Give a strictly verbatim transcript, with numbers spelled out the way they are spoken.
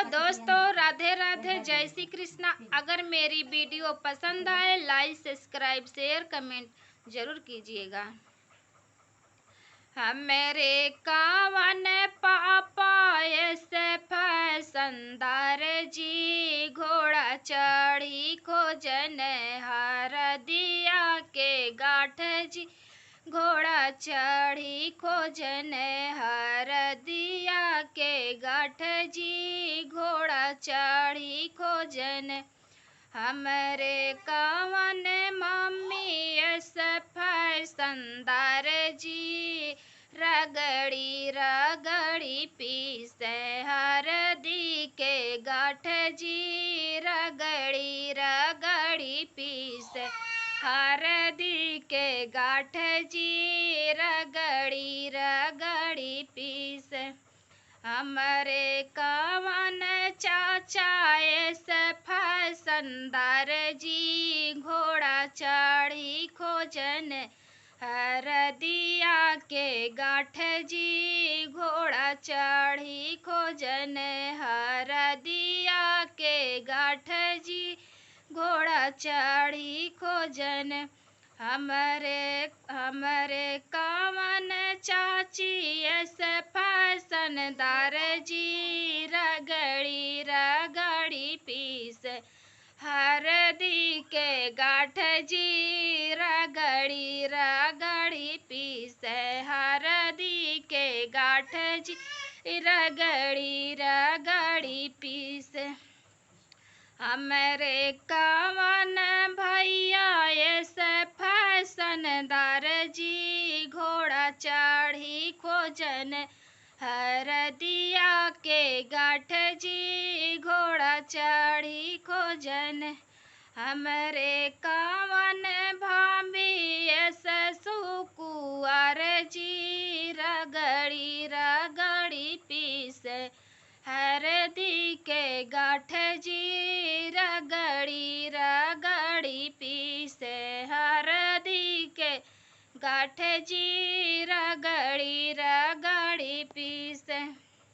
दोस्तों, राधे राधे, जय श्री कृष्णा। अगर मेरी वीडियो पसंद आए, लाइक, सब्सक्राइब, शेयर, कमेंट जरूर कीजिएगा। हमरे कावन पापा ऐसे फैशनदार जी, घोड़ा चढ़ी खोजन हरदिया के गाँठ जी, घोड़ा चढ़ी खोजन हरदिया के गाँठ जी, घोड़ा चढ़ी खोजन। हमरे कावन मम्मी ऐसे फैशनदार जी, रगड़ी रगड़ी पीसे हरदी के गाँठ जी, रगड़ी रगड़ी पीसे हरदी के गाँठ जी, रगड़ी रगड़ी पीसे। हमरे कावन चाचा ऐसे फैशनदार जी, घोड़ा चढ़ी खोजन हरदिया के गाँठ जी, घोड़ा चढ़ी खोजन हरदिया के गाँठ जी, घोड़ा चढ़ी खोजन। हमरे, हमरे कावन चाची ऐसे फैशनदार जी, रगड़ी रगड़ी पीसे हरदी के गाँठ जी, रगड़ी रगड़ी पीसे हरदी के गाँठ जी, रगड़ी रगड़ी पीसे। हमरे कावन भैया ऐसे फैशनदार जी, घोड़ा चढ़ी खोजन हरदिया के गाँठ जी, घोड़ा चढ़ी खोजन। हमरे कावन भाभी ऐसे सुकुआर जी, रगड़ी रगड़ी पीसे हरदी के गाँठ जी, रगड़ी रगड़ी पीसे हरदी के गाँठ जी, रगड़ी रगड़ी पीसे।